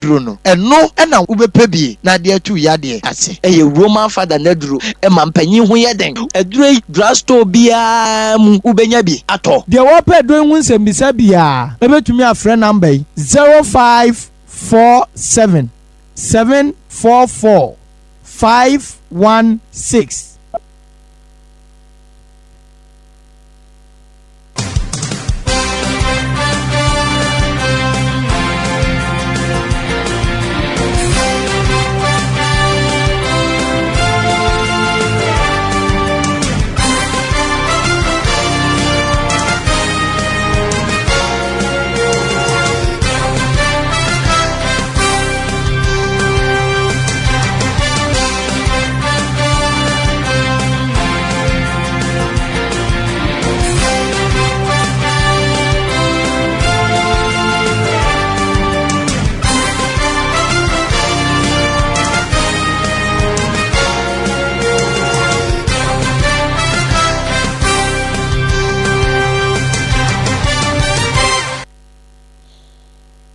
Duro no, ɛno na wobɛpɛ bi na de atu yadeɛ ase. Ɛyɛ Roman fada n'aduro, ɛma mpanyin ho yɛ den. Aduro yi, drug store biara mu wobɛnya bi atɔ. Deɛ wɔpɛ aduro yi ho nsɛmmisa biara bɛtumi afrɛ number yi, 0547 744 516.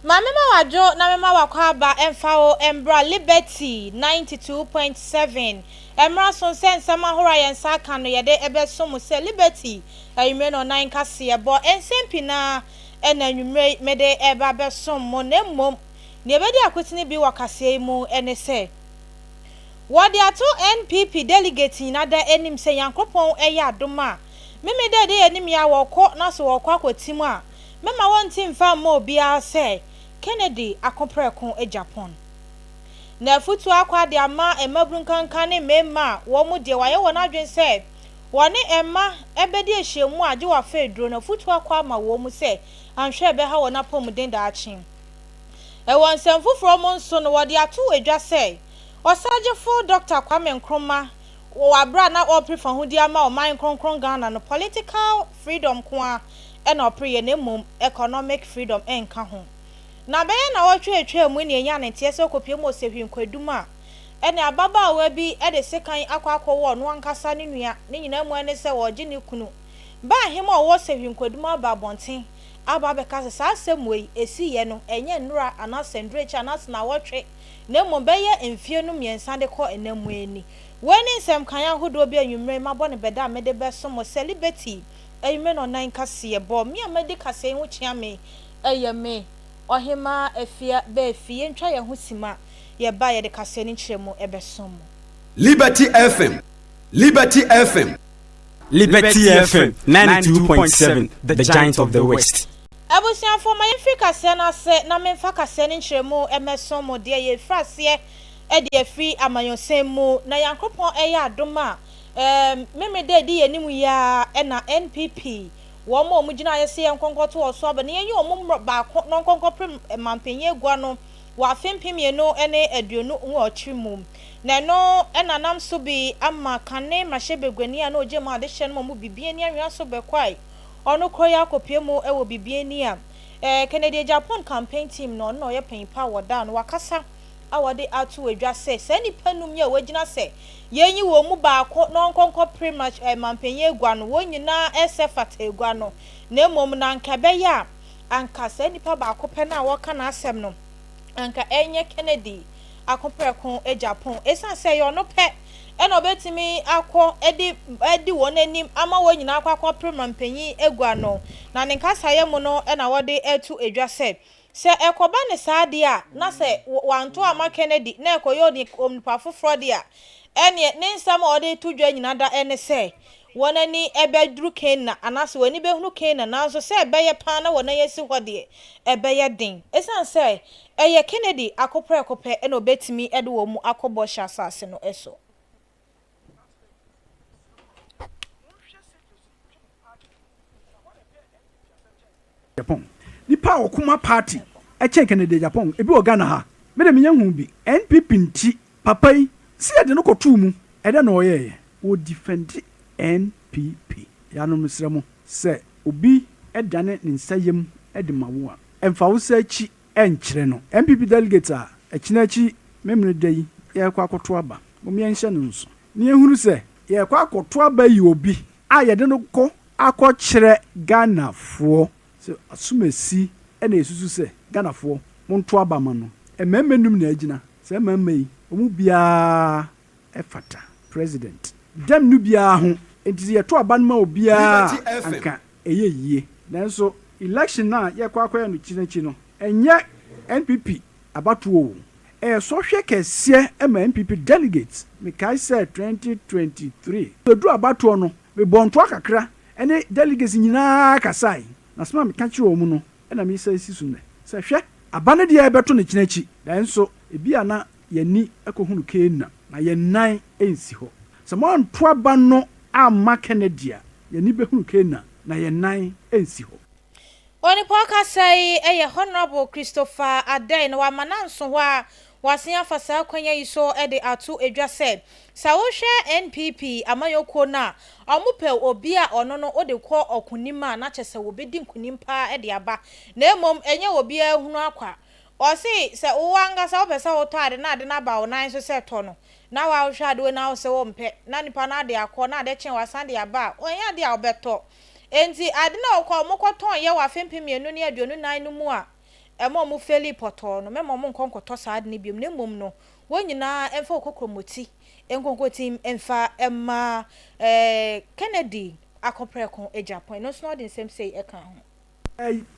Ma mema wadwo na mema w'akwaaba mfa wo mbra Liberty 92.7 Ɛmmra so sɛ nsɛm ahorow a yɛn nsa aka no yɛde bɛso mo sɛ Liberty anwummere nnɔnnan kaseɛbɔ. Nsɛm pii no ara na anwummere yi mede reba abɛsom mo, na mmom nea ebedi akotene bi wɔ kaseɛ yi mu ne sɛ, wɔde ato NPP delegates nyinaa da anim sɛ Nyankopɔn yɛ adom a, Memeda a ɛdi yɛn anim yi a wɔkɔ na sɛ wɔkɔ akɔtim a, mɛma wɔnte mfa mma obiara sɛ Kennedy ako prɛko Japan. Na afutuo akɔ ade ama mmabunu nkanka ne mmarima a wɔn mu deɛ wɔayɛ wɔn adwene sɛ wɔne mma bɛdi ahyiamu a agye wɔafa aduro no, afutuo akɔ ama wɔn mu sɛ anhwɛ a ɛbɛha wɔn apɔmuden daakye. Wɔ nsɛm foforɔ mu nso no, wɔde ato dwa sɛ Ɔsagyefo Dɔkta Kwame Nkrumah wɔ aberɛ a na ɔrepere fahodie ama ɔman kronkron Ghana no, political freedom nko ara na ɔpereeɛ na mmom economic freedom nka ho. Na bɛyɛ nnawɔtwe a etwaa mu yi na yenyaa ne nteɛ sɛ okopue mu wɔ Sehwi Nkwadum a ɛne ababaawa bi de sekan akɔ akɔwɔ ɔno ankasa ne nua. Ne nyinaa mua ne sɛ ɔregye ne kunu. Baa hema a ɔwɔ Sehwi Nkwadum aba abɔnten aba abɛka sɛ saa asɛm wei esiiɛ no ɛnyɛ nnora anaasɛ nnora akyi anaasɛ nnawɔtwe na mmom bɛyɛ mfeɛ no mmiɛnsa de kɔ nna mu ni. Wei ne nsɛm kan ahodoɔ bi anwummerɛ yi mabɔ no bɛda a mede bɛso mo sɛ Liberty anwummerɛ nnɔnnan kaseɛbɔ. Me a madi kaseɛ yi ho kyea me Ɛyɛ me, Ɔhemaa Afia Baafi. Yɛntwa yɛn ho sima, yɛba a yɛde kaseɛ no nkyerɛmu bɛsom mo. Liberty FM, Liberty FM. Liberty FM 92.7, the giant of the West. Abusuafoɔ, ma yɛmfiri kaseɛ no ase na memfa kaseɛ no nkyerɛmu mmɛsom mo. Deɛ yɛrefiri aseɛ de afiri amanyɔsɛm mu, na Nyankopɔn yɛ adom a, ɛɛm, Memeneda a ɛdi yɛn anim yi ara na NPP Wɔn a wɔgyinaeɛ sɛ yɛnkɔ nkɔto wɔn so aba na yɛnyi wɔn mu baako na ɔnkɔ nkɔpere manpanyin agua no wɔ afe 2028 mu. Na ɛno na nam so bi ama kane mmarahyɛbaguani a na ɔgyina mu adehyɛ no ma mu Bibiani Anwea so bɛkwae ɔno korɔ yi akɔpue mu wɔ Bibiani a Kennedy Agyapong campaign team no ɔno na ɔyɛ panyin pa a wɔdaa no wakasa a wɔde ato dwa sɛ saa nnipa num yi a wɔagyina sɛ yenyi wɔn mu baako na ɔnkɔ nkɔpere mampanyin agua no, wɔn nyinaa sɛ fata agua no, na mmom na anka ɛbɛyɛ a anka saa nipa baako pɛ no a wɔreka n'asɛm no, anka ɛnyɛ Kennedy Akoprɛko Agyapong. Esiane sɛ ɛyɛ ɔno pɛ na obetumi akɔ de adi wɔn anim ama wɔn nyinaa akɔ akɔpere mampanyin agua no, na ne nkasaeɛ mu no na wɔde ato dwa sɛ Sɛ ɛkɔba no saa deɛ a, na sɛ wanto amma Kennedy na ɛkɔyɛ onipa foforɔ deɛ a, ɛnneɛ ne nsɛm a ɔde reto dwa nyina da ne sɛ wɔn ani bɛduru Kanaan anaasɛ wɔn ani bɛhunu Kanaan, nanso sɛ ɛbɛyɛ paa na wɔn nan asi hɔ deɛ, ɛbɛyɛ den. Ɛsiane sɛ ɛyɛ Kennedy akoprɛko pɛ na ɔbɛtumi de wɔn mu akɔ Bɔhyɛ Asase no so. Agyapong. Nipa a ɔko ma party kyɛn Kennedy Agyapong ebi wɔ Ghana ha? Me de menya nhuu bi. NPP nti papa yi se yɛde no kɔtoo mu ɛdɛn na ɔyɛeɛ? Wɔ defend NPP. Yanom mesrɛ mo sɛ obi dane ne nsa yam de ma wo a mfa wo nsa akyi nkyerɛ no. NPP delegates a ɛkyena akyi Memene da yi yɛrekɔ akɔto aba mom yɛnhyɛ no nso na yɛnhunu sɛ yɛrekɔ akɔto aba yi obi a yɛde no kɔ akɔkyerɛ Ghanafoɔ sɛ asomasi na yɛsusu sɛ Ghanafoɔ monto aba ma no. Mmarima num na agyina. Saa mmarima yi, wɔn mu biara fata president. Dɛm no biara ho. Enti sɛ yɛto aba no ma obiara Liberty a, FM. anka ɛyɛ yie. Nanso election no a yɛrekɔ akɔyɛ no kyinakyi no, ɛnyɛ NPP abatoɔ o. Ɛyɛ sɔhwɛ kɛseɛ ma NPP delegates. Mekae sɛ 2023 ɛduru abatoɔ no, mebɔɔ ntoa kakra ne delegates nyinaa kasae. Na asɛm a meka kyerɛɛ wɔn no na meresan si so nnɛ, sɛ hwɛ, aba no deɛ yɛbɛto no kyena akyi, nanso ebia na yɛn ani kɔhunu Kanaan, na yɛn nan nsi hɔ. Sɛ moanto aba no amma Kennedy a, yɛn ani bɛhunu Kanaan, na yɛn nan nsi hɔ. Onipa ɔkasa yi yɛ Honourable Christopher Adei na wama no anso hɔ a wasen afa saa akwanya yi so de ato dwa sɛ, sɛ wohwɛ NPP amanyɔkuo no a, wɔpɛ obi a ɔno no wode kɔ ɔkonim a na kyerɛ sɛ wɔbɛdi nkonim paa de aba na mmom ɛnyɛ obiara hunu akwa. Ɔse sɛ wo ankasa wopɛ sɛ wotɔ ade na ade no aba wo nan so sɛ tɔ no na woahwɛ ade wei na wose wompɛ na nipa no ade akɔ na ade kye wasan de aba a, ɛnyɛ ade a wobɛtɔ. Enti ade no a wɔkɔ wɔkɔtɔn yɛ wɔ afe 2024 no mu a ɛma wɔn felii pɔtɔɔ no, mɛma wɔn nkɔ nkɔtɔ saa ade no biom, na mmom no, wɔn nyinaa mfa wɔn kokromoti nkonkotim mfa mma eh, Kennedy Akopreko Agyapong. Ɛno nso na ɔde nsɛm sei ɛka ho.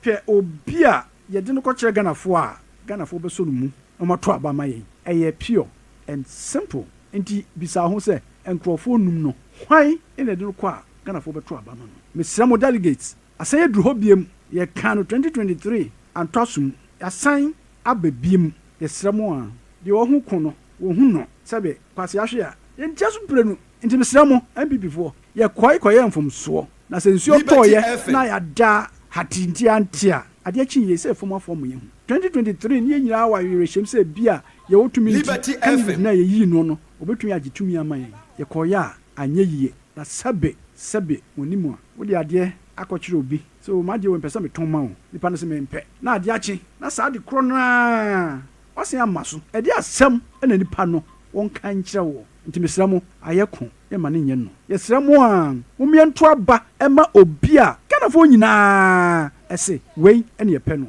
Pɛ obi a yɛde no kɔkyerɛ Ghanafoɔ a, Ghanafoɔ bɛsɔ no mu na wɔato aba ama yɛn. Ɛyɛ pure and simple. Nti bisa wo ho sɛ, nkurɔfoɔ num no, hwan na yɛde no kɔ a Ghanafoɔ bɛto aba ama no? Mesrɛ mo delegates, asan aduru hɔ biom, yɛkaa no 2023 antɔ asom, yɛasan aba biom, yɛsrɛ mo a, deɛ ɔho ko no, wɔhu no, sɛbe kwasea hwe a, yɛntia so mprenu, nti mesrɛ mo NPP foɔ, yɛkɔe kɔyɛɛ mfomsoɔ, na sɛ nsuo Liberty tɔeɛ FM. na yɛada hatee nti ante a, adeɛ kyee yei sɛ fam afoɔ mo yɛhu. 2023 ne yɛn nyinaa wɔ awerɛhyɛm sɛ ebia yɛwɔ tumi nti, Liberty candidate FM. no a yɛyii noɔ no, ɔbɛtumi agye tumi ama yɛn. Yɛkɔeɛ a, anyɛ yie. Na sɛbe, sɛbe, wɔnni mu a, wode adeɛ akɔkyerɛ obi sɛ, O, m'adeɛ wei mepɛ sɛ metɔn ma wo. Nipa no se, Mempɛ. Na adeɛ akye, na saa ade korɔ no ara, wasan ama so. Ɛdeɛ asɛm na nipa no wɔnka nkyerɛ woɔ? Nti mesrɛ mo, ayɛ ko, yɛmma no nyɛ no. Yɛsrɛ mo a, mom yɛnto aba mma obi a Ghanafoɔ nyinaa se, wei na yɛpɛ no.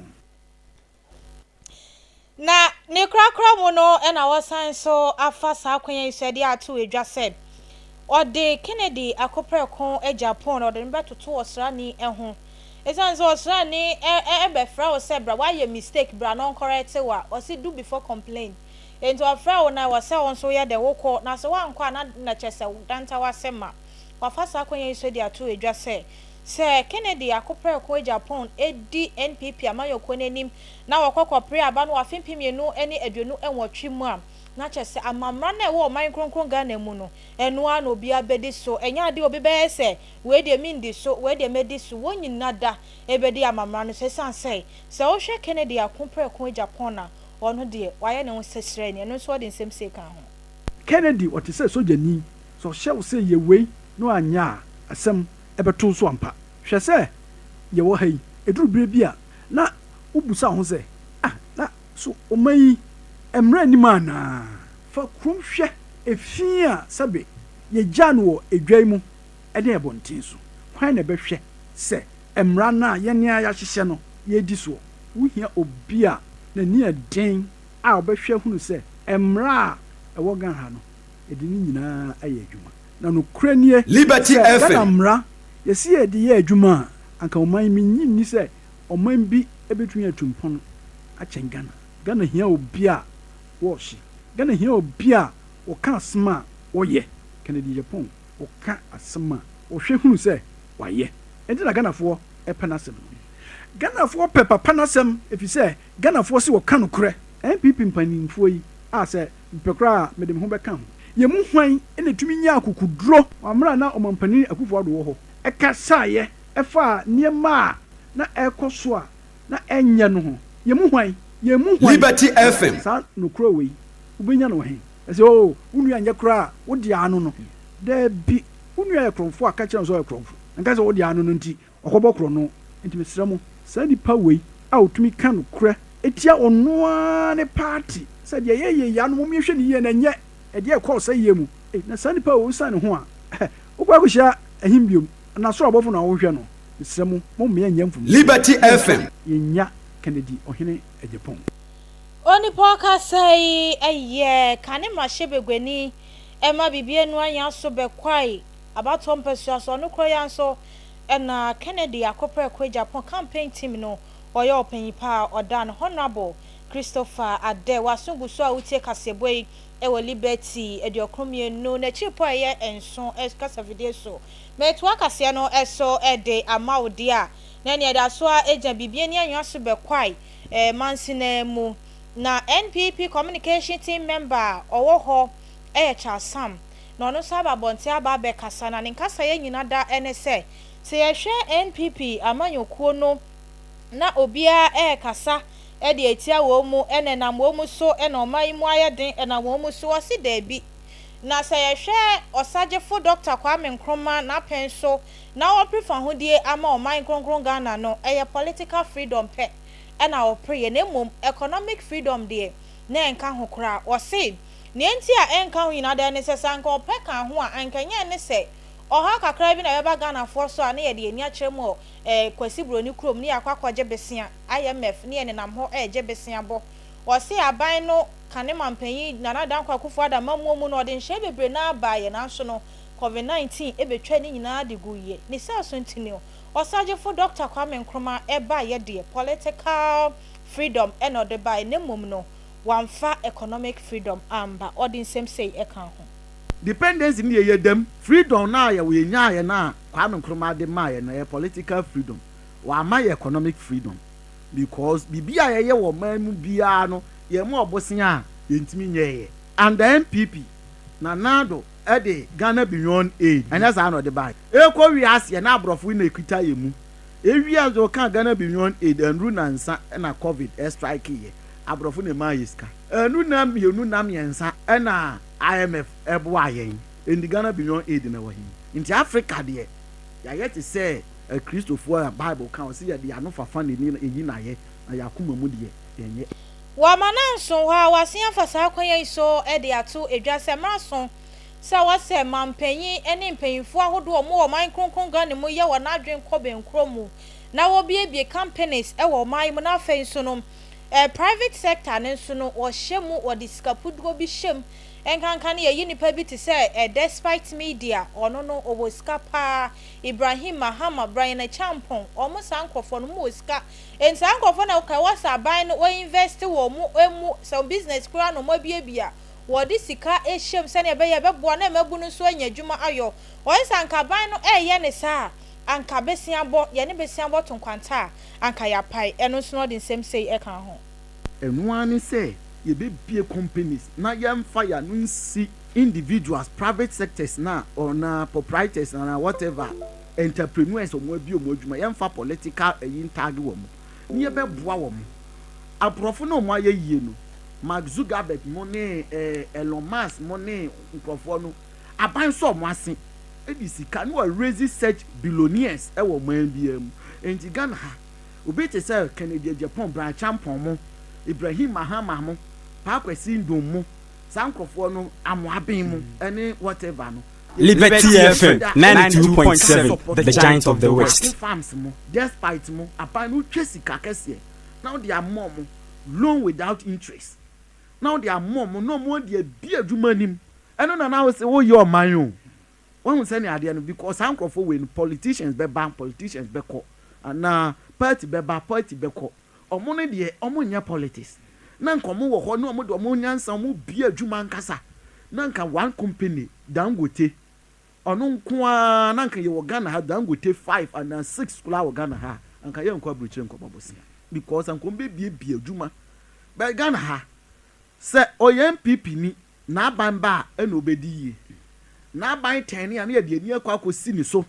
Na ne korakora mu no na wɔsan nso afa saa kwan yi so de ato dwa sɛ ɔde Kennedy Akopreko Agyapong ɔde no bɛtoto ɔsraani ho. Esiane sɛ ɔsraani bɛfrɛ wo sɛ bra woayɛ mistake bra na ɔnkɔrɛte wo a, ɔse do before complain. Enti ɔfrɛ wo na ɛwɔ sɛ wo nso woyɛ dɛ wokɔ na sɛ woankɔ a na na kyerɛ sɛ wodanta w'asɛm ma. Wafa saa kwan yi so de ato dwa sɛ Sɛ Kennedy Akopreko Agyapong di NPP amanyɔkuo no anim na wɔkɔ kɔpere aba no wɔ afe 2028 mu a, na kyerɛ sɛ amammra no a ɛwɔ ɔman kronkron Ghana mu no, ɛno ara na obiara bɛdi so. Ɛnyɛ adeɛ a obi bɛyɛ sɛ wei deɛ mendi so, wei deɛ mɛdi so. Wɔn nyinaa da bɛdi amammra no so ɛsiane sɛ, sɛ wohwɛ Kennedy Akopreko Agyapong a, ɔno deɛ wayɛ ne ho sɛ sraani. Ɛno nso ɔde nsɛm sei ka ho. Kennedy, ɔte sɛ sogyani. Sɛ ɔhyɛ wo sɛ yɛ wei na woanyɛ a, asɛm bɛto wo so ampa. Hwɛ sɛ yɛwɔ ha yi, ɛduru berɛ bi a na wobisa wo ho sɛ, Ah, na so ɔman yi mmara nnim anaa? Fa kurom hwɛ efi a sɛbe yɛgyaa no wɔ edwa yi mu ne abɔnten so. Hwan na ɛbɛhwɛ sɛ mmara no a yɛn ara yɛahyehyɛ no yɛredi soɔ? Wohia obi a n'ani yɛ den a ɔbɛhwɛ ahunu sɛ mmara a ɛwɔ Ghana ha no, yɛde ne nyinaa ayɛ adwuma. Na nokorɛ nie, Liberty sɛ Ghana FM. mmara yɛse yɛde yɛ adwuma a, anka ɔman yi, mennye nni sɛ ɔman bi bɛtumi atu mpɔn akyɛn Ghana. Ghana hia obi a wɔɔhye. Ghana hia obi a ɔka asem a ɔyɛ. Kennedy Agyapong, ɔka asem a ɔhwɛ hunu sɛ wayɛ. Ɛnti na Ghanafoɔ pɛ n'asem no. Ghanafoɔ pɛ papa n'asɛm ɛfiri sɛ Ghanafoɔ se ɔka nokorɛ. NPP mpaninfoɔ yi a sɛ mepɛ koraa a mede me ho bɛka ho. Yɛn mu hwan na ɛtumi nyaa akokoduro wɔ mmerɛ a na Ɔmampanin Akufo Addo wɔ hɔ kasaeɛ faa nneɛma a na ɛrekɔ so a na ɛnyɛ no ho? Yɛn mu hwan? Yɛn mu hwan? Liberty Na FM. saa nokorɛ wei, wobɛnya no wɔ he? Ɛsɛ oo, wo nua nyɛ koraa a, wo deɛ ano no. Daabi, wo nua yɛ korɔmfoɔ a, ka kyerɛ no sɛ ɔyɛ korɔmfo. Nka sɛ wo deɛ ano no nti, ɔkɔbɔ korɔno. Enti mesrɛ mo, saa nipa wei a ɔtumi ka nokorɛ tia ɔno ara ne party sɛ deɛ yɛyɛ yi ano mom yɛnhwɛ no yie na ɛnyɛ ɛdeɛ ɛkɔ ɔsɛeɛ mu. Ei na saa nipa wei wosiane ne ho a wokɔ akɔhyia ɛhen biom? Anaa soro abɔfo na wohwehwɛ no? Mesrɛ mo mommea nnyɛ mfomsoɔ Liberty na yɛmfa FM. yɛnnya Kennedy Ɔhene Agyapong. Onipa ɔkasa yi yɛ kane mmarahyɛbaguani ma Bibianu Anyaso Bɛkwae abatoɔ mpasua so. Ɔno koro yi ara nso na Kennedy Akopreko Agyapong campaign team no ɔyɛ ɔpanyin pa a ɔda no Honourable Christopher Adeh. W'aso gu so a wotie kaseɛbɔ yi wɔ Liberty 92 n'akyiri pɔ a ɛyɛ nson kasafidie so. Metoa kaseɛ no so de ama wo deɛ a na nea ɛda so ara gyina Bibiani Anyaso Bɛkwae mansina mu. Na NPP communication team member a ɔwɔ hɔ yɛ Charles Sam. Na ɔno nso aba abɔnten aba abɛkasa na ne nkasaeɛ nyina da ne sɛ, sɛ yɛhwɛ NPP amanyɔkuo no na obiara ɛrekasa de atia wɔn mu na ɛnam wɔn mu so na ɔman yi mu ayɛ den ɛnam wɔn mu so, ɔse daabi. Na sɛ yɛhwɛ Ɔsagyefo Dɔkta Kwame Nkrumah n'apɛn so na ɔrepere fahodie ama ɔman kronkron Ghana no, ɛyɛ political freedom pɛ na ɔpereɛ na mmom economic freedom deɛ na ɛnka ho koraa. Ɔse nea enti a ɛnka ho nyinaa dɛn ne sɛ, sɛ anka ɔpɛ kaa ho a, anka ɛnyɛ ɛne sɛ ɔhaw kakra bi na ɛbɛba Ghanafoɔ so a na yɛde yɛn ani akyerɛ mu wɔ eh, Kwasi Buroni kurom ne yɛakɔ akɔgye besea, IMF, ne yɛnenam hɔ regye besea bɔ. Ɔse aban no kane mampanyin Nana Dankwa Akufo-Addo amammuo mu no ɔde nhyɛe bebree no ara baeɛ nanso no Covid 19 bɛtwaa ne nyinaa de guiɛ. Ne saa so nti no Ɔsagyefo Dɔkta Kwame Nkrumah baeɛ deɛ political freedom na ɔde baeɛ na mmom no wamfa economic freedom amba. Ɔde nsɛm sei kaa ho. Dependency no deɛ yɛda mu. Freedom no a yɛwɔ yɛnyaeɛ no a Kwame Nkrumah de maeɛ no ɛyɛ political freedom. Wamma yɛ economic freedom because biribi a yɛyɛ wɔ ɔman mu biara no yɛma ɔbosea a yɛntumi nyɛeɛ. Under NPP, Nana Addo de Ghana Beyond Aid, ɛnyɛ saa na ɔde baeɛ? Ɛrekɔ wiaseɛ na aborɔfo yi na ɛkita yɛn mu. Ɛwie nso ɔkaa Ghana Beyond Aid, ɛnuru nansa na Covid strike yɛ, aborɔfo na ɛmaa yɛ sika. Ɛnuru nna mmienu nna mmiɛnsa na IMF boaa yɛn. Enti Ghana Beyond Aid no ɛwɔ he? Nti Africa deɛ yɛayɛ te sɛ Akristofoɔ a Bible ka, ɔse yɛde yɛn ano fafa na ɛyi no ayɛ, na yɛn akoma mu deɛ yɛnyɛ. Wɔ amananson hɔ a, wɔasen afa saa kwan yi so de ato dwa sɛ mmara so sɛ wɔsɛ mampanyin ne mpanyimfoɔ ahodoɔ a wɔwɔ ɔman kronkron Ghana mu yɛ wɔn adwene kɔ bɛnkorɔ mu na wɔbuebue companies wɔ ɔman yi mu na afei nso no private sector no nso no wɔhyɛ mu wɔde sika puduo bi hyɛ mu nkanka no yɛyi nipa bi te sɛ Despite Media ɔno no ɔwɔ sika paa Ibrahim Mahama Brian Acheampong wɔn saa nkorɔfoɔ no wɔn wɔ sika Enti saa nkorɔfoɔ no a ɛwɔ sɛ aban no wɔ invest wɔ wɔn mu, sɛ wɔn business koraa na wɔn abuebue a, wɔde sika hyɛ mu sɛdeɛ ɛbɛyɛ a ɛbɛboa na mmabunu nso anya adwuma ayɔ. Wɔyɛ sɛ anka aban no reyɛ no saa a, anka besiabɔ, yɛne besiabɔ to nkwanta a, anka yɛapae. Ɛno nso na ɔde nsɛm sei ka ho. Ɛno ara ne sɛ yɛbɛbue companies na yɛmfa yɛn ano nsi individuals, private sectors no a anaa proprietors anaa whatever, entrepreneurs a wɔabue wɔn adwuma, yɛmfa political ayi ntaage wɔn na yɛbɛboa wɔn. Aborɔfo no a wɔayɛ yie no, Mark Zuckerberg mo ne eh, Elon Musk mo ne nkurɔfoɔ no, aban sɔ wɔn ase de sika na wɔ raise such billionaires wɔ ɔman biara mu. Enti Ghana ha, obi te sɛ Kennedy Agyapong, Brian Acheampong mo, Ibrahim Mahama mo, Paa Kwesi Nduom mo, saa nkurɔfoɔ no, Amoaben mo ne whatever no, Liberty FM 92.7, the giant of the West. Farms mo, despite mo, aban no wotwa sika kɛseɛ na wode ama ɔmo loan without interest na wode ama ɔmo na ɔmo de abi adwuma anim ɛno na na wose woyɛ ɔman o wahu sɛnea adeɛ no because saa nkurɔfoɔ wei no politicians bɛba politicians bɛkɔ anaa party bɛba party bɛkɔ ɔmo no deɛ ɔmo nyɛ politics na nka ɔmo wɔ hɔ na ɔmo de ɔmo nyansa ɔmo bie adwuma ankasa na nka one company Dangote ɔno nko ara na nka yɛwɔ Ghana ha Dangote five anaa six koraa wɔ Ghana ha anka yɛnkɔ aburokyire nkɔbɔ bosea because anka ɔmo bɛbiebie adwuma bɛɛ Ghana ha sɛ ɔyɛ NPP ni n'aban ba a ɛna ɔbɛdi yie n'aban tɛn a na yɛde ani akɔ akɔsi ne so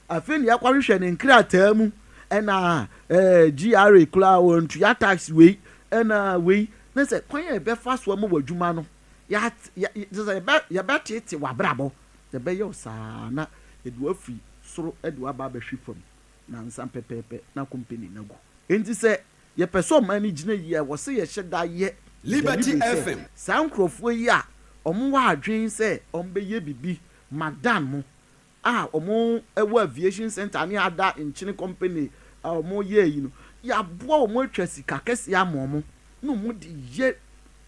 afei ne yɛakɔhwehwɛ ne nkrataa mu ɛna ɛɛ GRA koraa wɔntua tax wei ɛna wei ne sɛ kwan a yɛbɛfa so ama wɔ adwuma no yɛ yɛ sɛ yɛbɛ yɛbɛtete w'abrabɔ yɛbɛyɛ wo saa na yɛde wafiri soro de waba abɛhwe fam nansa pɛpɛɛpɛ na company no agu nti sɛ yɛpɛ sɛ ɔman no gyina yie a wɔ sɛ yɛhyɛ da yɛ Liberty deliberate sɛ FM. saa nkurɔfoɔ yi a wɔn wɔ adwene sɛ wɔn bɛyɛ bibi McDan mo a wɔn wɔ aviation center ne ada nkyene company a wɔn yɛ yi no yɛaboa wɔn atwa sika kɛseɛ ama wɔn. na wɔn de yɛ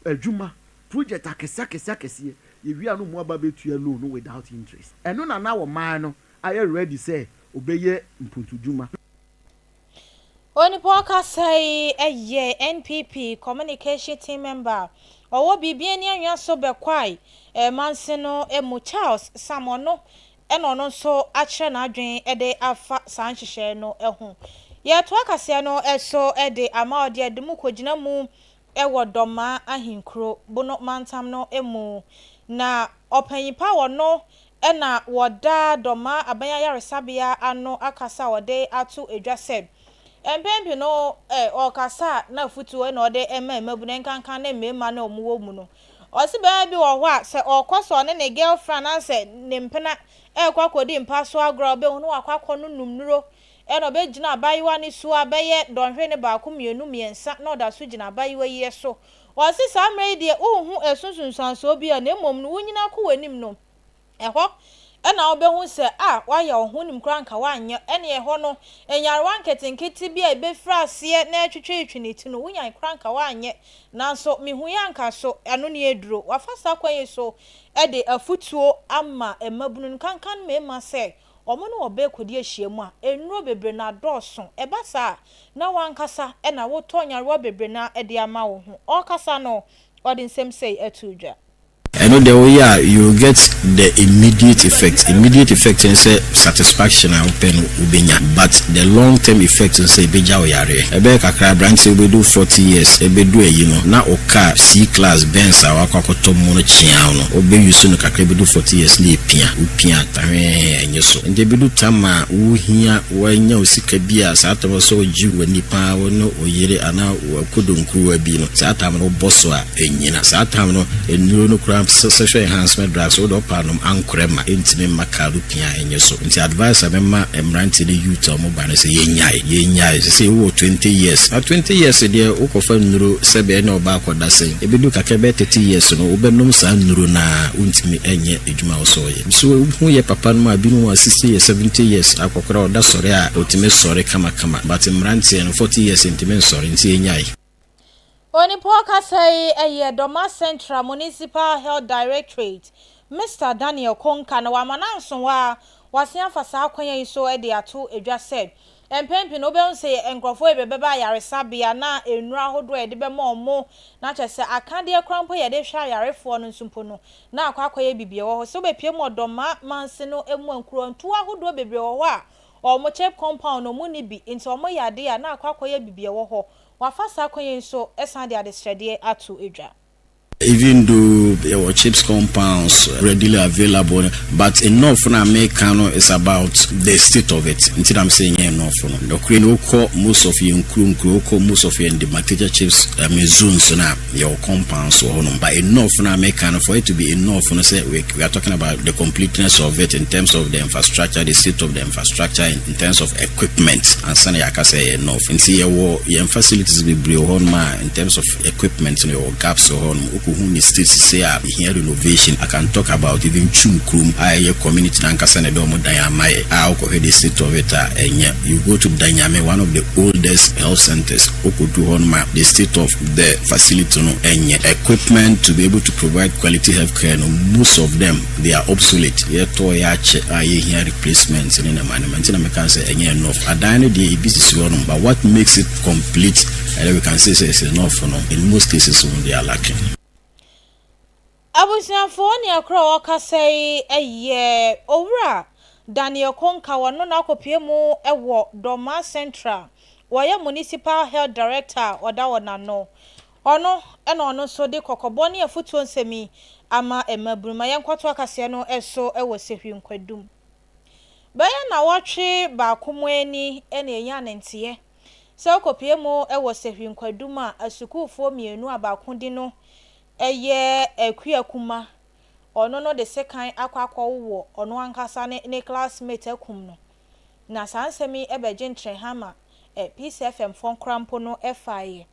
adwuma, project akɛseɛ akɛseɛ akɛseɛ. Yɛwie a, na wɔn aba abɛtua loan no without interest. Ɛno na na ɔman no ayɛ ready sɛ ɔbɛyɛ mpuntudwuma. Onipa ɔkasa yi yɛ NPP communication team member ɔwɔ Bibiani Anwia so Bɛkwae manse no mu, Charles Sam. Ɔno ɛna ɔno nso akyerɛ n'adwene de afa saa nhyehyɛe no ho. Yɛtoa kaseɛ no so de ama ɔde adi mu kɔgyina mu wɔ Dɔmaa ahenkuro Bono mantam no mu. Na ɔpanyin pa wɔ ɛna wɔda Dɔmaa aban ayaresabea ano akasa a wɔde ato edwa sɛ mpɛn pii no ɔkasa na afutuo na ɔde ɛma mmabunu, nkankan ne mmarima na wɔn wɔ mu no. Ɔsi bɛrima bi wɔ hɔ a, sɛ ɔkɔ so ɔne ne girlfriend anaasɛ ne mpena ɛrekɔ akɔdi mpa so agorɔ a, ɔbɛhu no wakɔ akɔ no num nuro, ɛna ɔbɛgyina abayewa ne so a bɛyɛ dɔnhwere ne baako, mmienu, mmiɛnsa, na ɔda so gyina abayewa yi so. Ɔsi saa mmerɛ yi deɛ, wohu ɛso nsunsuansoɔ bi a, na mmom no wonyina kɔ w'anim no, ɛhɔ ɛna wobɛhu sɛ a wayɛ wo ho nim koraa nka wanyɛ. Ɛne ɛhɔ no, nyarewa nketenkete bi a ɛbɛfiri aseɛ na ɛtwitwitwi ne ti no, wonya koraa nka wanyɛ. Nanso mehu yɛ anka so ɛno ne aduro wafa saa kwan yi so ɛde afutuo ama mmabunu no, kankan mmarima, sɛ wɔn ne wɔbɛɛ kɔdi ahyia mu a, nnuro bebree na adɔɔso. Ɛba saa na wankasa ɛna wotɔ nyarewa bebree na ɛde ama wo ho. Ɔrekasa no, ɔde nsɛm sei ɛto dwa. Ɛno deɛ, woyɛ a, you get the immediate effect. Immediate effect n sɛ satisfaction a wopɛ no wobɛnya, but the long term effect n sɛ ɛbɛgya wo yareɛ. Ɛbɛyɛ kakra, aberanteɛ wobɛdu 40 years, ɛbɛdu ayi no na wo car C Class Benz a wakɔ akɔtɔ mu no kyea wo no, wobɛyi so no kakra, bɛdu 40 years na ɛpia wopia tahwee, ɛnyɛ so. Nti ɛbɛdu tam a wohia woanya wo sika bi a, saa tam sɛ wogye w'ani paa, wo ne wo yere anaa wakodonkuruwa bi no, saa tam no wobɔ so a ɛnyina. Saa tam no, nnuro no koraa, sexual enhancement drugs, wode ɔpa nom ankorɛ ma ɛntumi mma car no pia, ɛnyɛ so. Nti advice a mɛma mmeranteɛ ne youth a ɔmo ba no sɛ yɛnyae, yɛnyae. Sɛ sɛ wowɔ 20 years na 20 years deɛ, wokɔfa nnuro sɛbɛɛ ne ɔba akɔda sɛn, ɛbɛdu kakra bɛyɛ 30 years no, wobɛnom saa nnuro no a, wontumi ɛnyɛ adwuma a wo sɛ ɔyɛ so. Wohu yɛ papa no mu a, binom wɔ 60 years, 70 years, akɔkora ɔda sɔre a, ɔtumi sɔre kamakama, but mmeranteɛ no, 40 years ntumi nsɔre. Nti yɛnyae. Onipa ɔkasa yi ɛyɛ Dɔma Central Municipal Health Directorate, Mr Daniel Konka, na wama nanso a wasen afa saa kwan yi so de ato edwa sɛ mpɛn pii no, wobɛhu sɛ nkurɔfoɔ yi bɛbɛba ayaresabea na nnuro ahodoɔ a yɛde bɛma ɔmo na kyerɛ sɛ akadeɛ koraa mpo yɛde hwɛ ayarefoɔ no nso mpo no na akɔ akɔyɛ biribi wɔ hɔ. Sɛ wobɛpie mu ɔdɔma manse no mu a, nkurantuo ahodoɔ bebree wɔ hɔ a ɔmo CHPS compound no ɔmo ni bi, nti ɔmo yɛ adeɛ a na akɔ akɔyɛ biribi wɔ hɔ. Wafa saa kwan yi nso ɛsan de adesrɛdeɛ ato edwa. Even though there were CHPS compounds readily available, but enough na meka no is about the state of it. Nti na I'm saying enough no. Nɔkure no, wokɔ most of yɛn nkuro nkuro, wokɔ most of yɛn demarcated CHPS, I mean, zones na yɛwɔ compounds wɔ hɔnom, but enough na meka no, for it to be enough no, sɛ we are talking about the completeness of it in terms of the infrastructure, the state of the infrastructure in terms of equipment, ansa na yɛaka sɛ ɛyɛ enough. Nti yɛwɔ yɛn facilities bebree wɔ hɔnom a, in terms of equipment no, yɛwɔ gaps wɔ hɔnom. Wokɔhu ne state sise a ɛhia renovation. I can talk about even Twum kurom a ɛyɛ community nankasa na ɛde ɔmo dan ama yɛ a, wokɔhwɛ the state of it a, ɛnyɛ. You go to Danyame, one of the oldest health centers, wokɔdu hɔnom a, the state of the facility no ɛnyɛ. Equipment to be able to provide quality health care no, most of them, they are obsolete. Yɛtɔ yɛ akyɛ a, yɛhia replacement ne nema nema. Nti na meka sɛ ɛnyɛ enough. Adan no deɛ, ebi sisi hɔnom, but what makes it complete and then we can say sɛ it's enough no, in most cases no, they are lacking. Abusuafoɔ, ne akora a wɔkasa yi yɛ Owura Daniel Konka. Wɔno na akɔpie mu wɔ Dɔma Central, wɔyɛ Municipal Health Director a ɔda wɔ n'ano. Ɔno ɛna ɔno nso de kɔkɔbɔ ne afutuo nsɛm yi ama mmabunu. Ma yɛnkɔto akaseɛ no so wɔ Sehwi Nkwadum. Bɛyɛ na wɔtwe baako mu ani ɛna ɛnya ne nteɛ sɛ wokɔpie mu wɔ Sehwi Nkwadum a, asukuufoɔ mmienu a baako di no ɛyɛ Akua Kuma, ɔno no de sekan akɔ akɔwɔ ɔno ankasa ne classmate akum no. Na saa nsɛm yi bɛgye ntrɛhama Peace FM foɔ nkora mpo no faeɛ.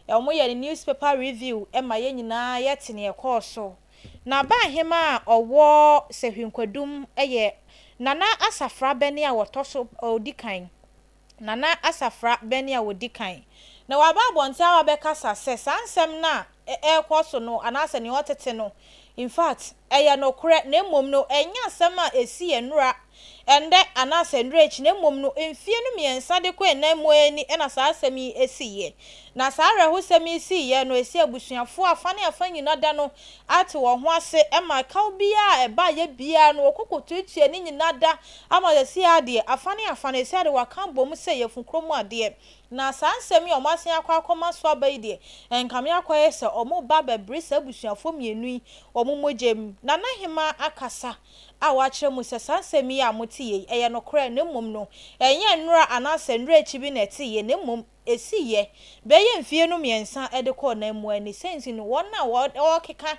Wɔn yɛ ne newspaper review ma yɛn nyinaa yɛte neɛ ɛkɔɔ so. Na abaahema a ɔwɔ Sehwi Nkwadum yɛ Nana Asafra Bɛne a wɔtɔ so ɔdi kan. Nana Asafra Bɛne a wɔdi kan. Na waba abɔnten aba abɛkasa sɛ saa nsɛm no a ɛrekɔ so no anaasɛ nea ɔtete no, in fact, ɛyɛ nokorɛ, na mmom no ɛnyɛ asɛm a ɛsii nnora, ɛnnɛ anaasɛ nnora akyi, na mmom no mfie no mmiɛnsa de kɔ nnan mu ara ni na saa asɛm yi siiɛ. Na saa awerɛhosɛm yi siiɛ no, ɛsii abusuafoɔ afa ne afa nyina da no ate wɔn ho ase ma ɛkaw biara a ɛbaeɛ biara no wɔkɔ kɔtuatua ne nyina da ama seesei ara deɛ afa ne afa no seesei ara deɛ wɔaka abom sɛ yafunu mu adeɛ. Na saa nsɛm yi a wɔasan akɔ akɔma so aba yi deɛ, ɛnkame akɔyɛ sɛ wɔreba abɛbere saa abusuafoɔ mmienu yi wɔn mogya mu. Nana Hemaa akasa a wakyerɛ mu sɛ saa nsɛm yi a moteeɛ yi, ɛyɛ nokorɛ, na mmom no, ɛnyɛ nnora anaasɛ nnora akyi bi na ɛteeɛ, na mmom ɛsiiɛ bɛyɛ mfeɛ no mmiɛnsa de kɔɔ nan mu ani. Sei nti no, wɔn a wɔrekeka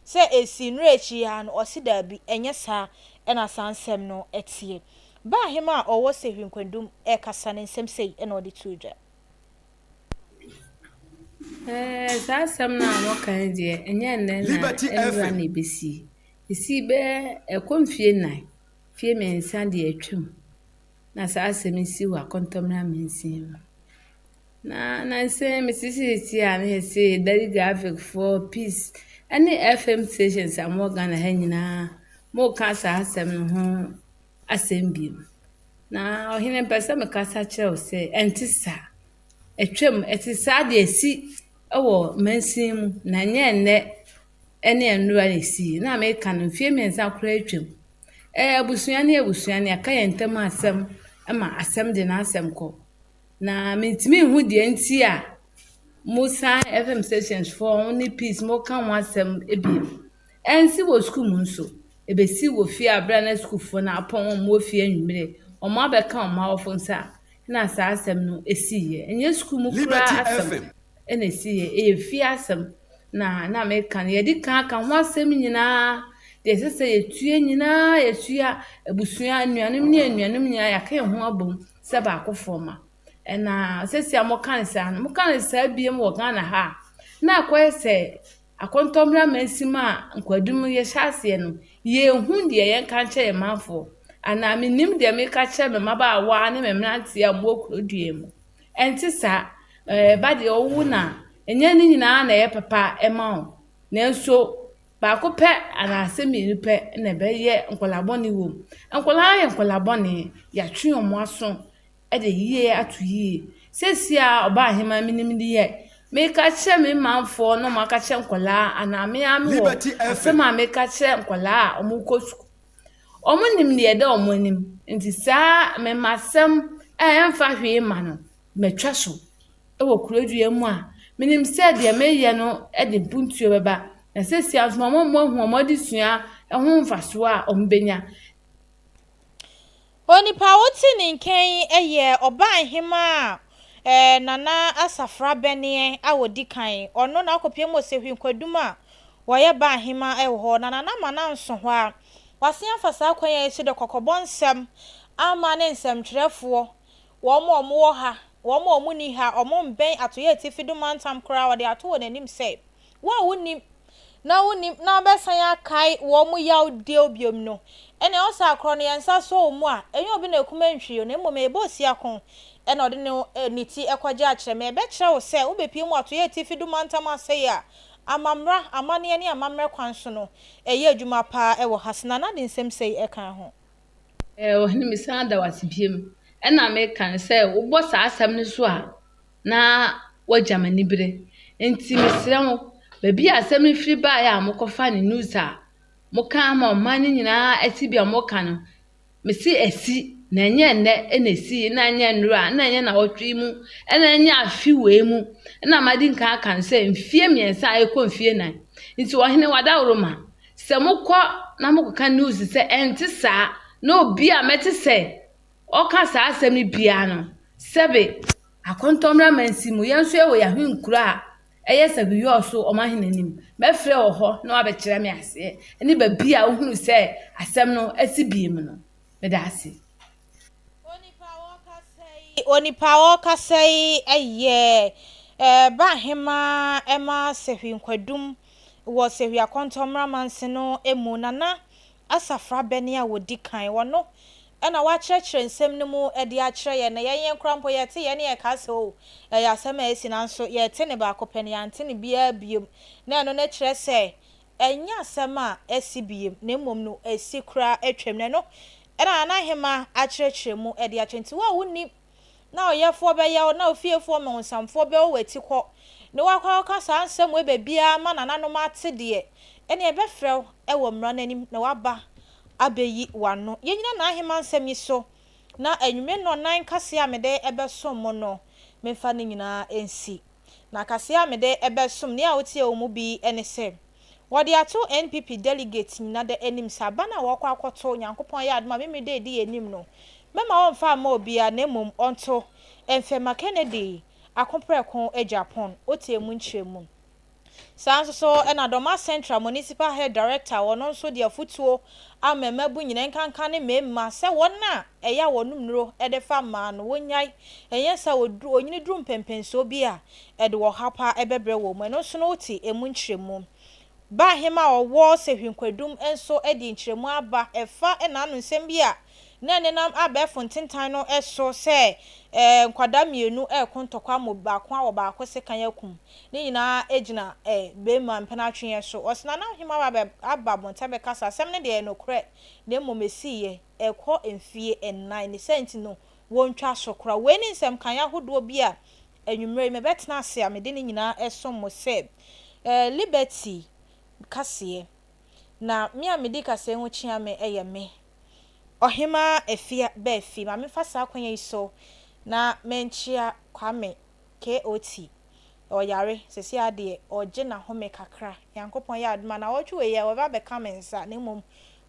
sɛ ɛsii nnora akyi yi ara no, wɔse daabi, ɛnyɛ saa na saa nsɛm no teɛ. Bere a hemmaa a ɔwɔ Sehwi Nkwandum rekasa no, nsɛm sei na ɔde too dwa. Ɛɛ, saa asɛm no a wɔka yi deɛ, ɛnyɛ nnɛ na Liberty nnora FM. na ɛbɛsi. Ɛsii bɛyɛ ɛkɔ mfeɛ nnan, mfeɛ mmiɛnsa deɛ atwam na saa asɛm yi sii wɔ Akɔntɔmmra mansin mu. Na nnansa yi mete seesei a na yɛse Daily Graphic foɔ, Peace ne FM stations a mowɔ Ghana ha nyinaa, moreka saa asɛm no ho asɛm bio. Na ɔhene mepɛ sɛ mekasa kyerɛ wo sɛ ɛnte saa. Atwam, ɛte saa deɛ ɛsi wɔ mansin mu na ɛnyɛ nnɛ ne nnora na ɛsii. Na meka no mfeɛ mmiɛnsa koraa atwam. Ɛyɛ abusua ne abusua no yɛaka yɛn ntam asɛm ma asɛm de n'asɛm kɔ. Na mentumi nhu deɛ nti a mosan FM stations foɔ ne peace moka ho asɛm bio. Ɛnsi wɔ sukuu mu nso, ɛbɛsi wɔ fie a berɛ a na sukuufoɔ no apɔn wɔn wɔ fie anwummerɛ, wɔn abɛka wɔn awofo nsa na saa asɛm no ɛsiiɛ. Ɛnyɛ sukuu mu Liberty koraa asɛm FM. na ɛsiiɛ, ɛyɛ fie asɛm. Na na meka no, yɛadi kan aka ho asɛm nyinaa, deɛ ɛsɛ sɛ yɛtua nyinaa yɛtua, abusua, anuanom ne anuanom nyinaa yɛaka yɛn ho abom sɛ baakofoɔ ma. Ɛna seesei a moka no saa no, moka no saa biom wɔ Ghana ha a, na akɔyɛ sɛ Akɔntɔmmrɛ amansin a nkwadum yɛhyɛ aseɛ no, yɛnhu deɛ yɛnka nkyerɛ yɛn manfoɔ, anaa mennim deɛ meka kyerɛ me mmabaawa ne me mmeranteɛ a wɔwɔ kuro dua yi mu. Ɛnte saa. Ɛɛ ba deɛ ɔwo na ɛnyɛ ne nyinaa na ɛyɛ papa ma wo, nanso baako pɛ anaasɛ mmienu pɛ na ɛbɛyɛ nkwadaa bɔne wɔ mu. Nkwadaa yɛ nkwadaa bɔne, yɛatwe wɔn aso. de yie ato yie. Seesei a ɔbaahemaa menim deɛ meka kyerɛ me manfoɔ na wɔaka kyerɛ nkwadaa anaa me ara mewɔ Liberty asɛm FM. a meka kyerɛ nkwadaa a wɔrekɔ sukuu. Wɔnim deɛ ɛda wɔn anim nti saa memasɛm a ɛmfa hwee mma no, matwa so wɔ kuro dua mu a menim sɛ deɛ meyɛ no de mpuntuo bɛba. Na seesei ara nso mama wɔahu wɔn adesua ho mfasoɔ a wɔbɛnya. Onipa a wote ne nka yi yɛ Ɔbaahemaa Nana Asafra Bɛneɛ a ɔdi kan. Ɔno na akɔpue mu Osehwi Nkwadum a wɔyɛ Baahemaa wɔ hɔ. Na Nana ama no anso hɔ ara. Wasen afa saa kwan yi so de kɔkɔbɔ nsɛm ama ne nsɛmtwerɛfoɔ, wɔn a wɔwɔ ha, wɔn a wɔnni ha, wɔmmɛn Atoyɛ Atifi do mantam koraa, ɔde ato wɔn anim sɛ, Wo a wunnim na wunnim na wobɛsan akae wɔn yawdew bio no, ɛnneɛ wo saa korɔ no yɛn nsa sɔ wo mu a, ɛnyɛ obi na ɛkum antwi o, na mmom ɛyɛ Bosiako na ɔde ne ne ti kɔgye akyerɛ me. Ɛbɛkyerɛ wo sɛ wobɛpue mu atoyɛ atifi do mantam asɛe a amammra, amanneɛ ne amammerɛ kwan so no ɛyɛ adwuma paa wɔ ha. Senana de nsɛm sei ɛkaa ho. Ɛɛ, ɔhene, mesan da wo ase biom. Ɛna meka no sɛ wobɔ saa asɛm no so a, na woagya m'anibere. Enti mesrɛ mo, baabi a asɛm no firi baeɛ a mokɔfa ne news a moka ama ɔman no nyinaa asi bi a moka no, mese asi, na ɛnyɛ nnɛ na ɛsii, na ɛnyɛ nnora, na ɛnyɛ nnawɔtwe yi mu, ɛna ɛnyɛ afe wei mu. Ɛna madi nkan aka no sɛ mfeɛ mmiɛnsa a ɛrekɔ mfeɛ nnan. Nti ɔhene wadaworoma, sɛ mokɔ na mokɔka news sɛ ɛnte saa, na obi a mɛte sɛ ɔka saa asɛm no biara no, sɛbe akɔntɔmmra mansin mu, yɛn nso yɛwɔ yɛn ahenkuro a ɛyɛ Sɛhwiyɔɔ so wɔn ahene anim. Mɛfrɛ wɔ hɔ na wɔabɛkyerɛ me aseɛ ne baabi a wohunu sɛ asɛm no asi biem no. Meda ase. Onipa a ɔrekasa yi yɛ Bahemaa ma Sehwi Nkwadum wɔ Sehwi Akɔntɔmmra Manse no mu, Nana Asafra Bɛne a ɔdi kan. Ɔno. na wakyerɛkyerɛ nsɛm no mu de akyerɛ yɛn. Na yɛn yɛn koraa mpo yɛte yɛn ne yɛka sɛ o, ɛyɛ asɛm a asi nanso yɛte ne baako pɛ no yɛante ne biara biom. Na ɛno no kyerɛ sɛ ɛnyɛ asɛm a asi biom na mmom no asi koraa atwam. Na ɛno na Nana Ahemaa akyerɛkyerɛ mu de akyerɛ. Nti wo a wonni na ɔyɛfoɔ bɛyɛ wo, na ofiefoɔ mmɔnsamfoɔ bɛwɔ w'ati kɔ, na woakɔ akɔka saa nsɛm wei baabiara ma nananom ate deɛ, ɛnneɛ ɛbɛfrɛ wo wɔ mmara no anim na woaba abɛyi w'ano. Yɛnnyina n'ahemmaa nsɛm yi so, na anwummere nnɔnnan kaseɛ a mede bɛsom mo no, memfa ne nyinaa nsi. Na kaseɛ a mede bɛsom nea wotie wɔ mu bi ne sɛ, Wɔde ato NPP delegates nyina da anim sɛ aba no a wɔrekɔ akɔto, Nyankopɔn yɛ adom a Memeneda a ɛdi yɛn anim no, mɛma wɔmfa mma obiara na mmom ɔnto mfɛma Kennedy Akoprɛko Agyapong, wotie mu nkyerɛmu. Saa nso so na Dormaa Central Municipal Health Director ɔno nso de afotuo ama mmabun nyina nkanka ne mmarima sɛ wɔn a ɛyɛ a wɔnom nnuro de fa mmaa no wɔnnyae, ɛnyɛ saa a wɔnyini duru mpɛnpɛnsoɔ bi a ɛde ɔhaw paa bɛbrɛ wɔn mu. Ɛno nso no wote ɛmu nkyerɛmu. Baahema a ɔwɔ Sehwi Kwadum nso de nkyerɛmu aba ɛfa n'ano nsɛm bi a na ɛnenam abɛɛfo ntentan no so sɛ nkwadaa mmienu reko ntɔkwa ma baako awɔ baako sekan akum. Ne nyinaa gyina barima mpenatweɛ so. Ɔse Nana Ahema aba abɔnten abɛka sɛ asɛm no deɛ ɛyɛ nokorɛ na mmom ɛsiiɛ ɛrekɔ mfie nnan ne saa nti no wɔntwa so koraa. Wei ne nsɛm kan ahodoɔ bi a Anwummerɛ yi, mebɛtena ase a mede ne nyinaa som mo sɛ Liberty kaseɛ. Na me a medi kaseɛ ho kyea me yɛ me, Ɔhemaa Afia Baafi. Ma memfa saa akwanya yi so na menkyea Kwame KOT. Ɔyare, seesei ara deɛ ɔregye n'ahome kakra. Nyankopɔn yɛ adom a, naawɔtwe wei yi ɔbɛba abɛka me nsa. Na mmom,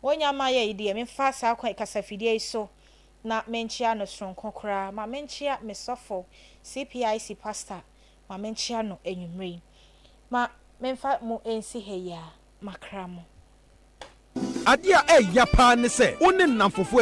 wɔnnya mmaeɛ yi deɛ, memfa saa kasafidie yi so na menkyea no soronko koraa. Ma menkyea me sɔfo, CPIC pastor, ma menkyea no anwummere yi. Ma memfa mo nsi ha yi ara, makra mo. Adeɛ a ɛyɛ ya paa ne sɛ wo ne nnamfofoɔ.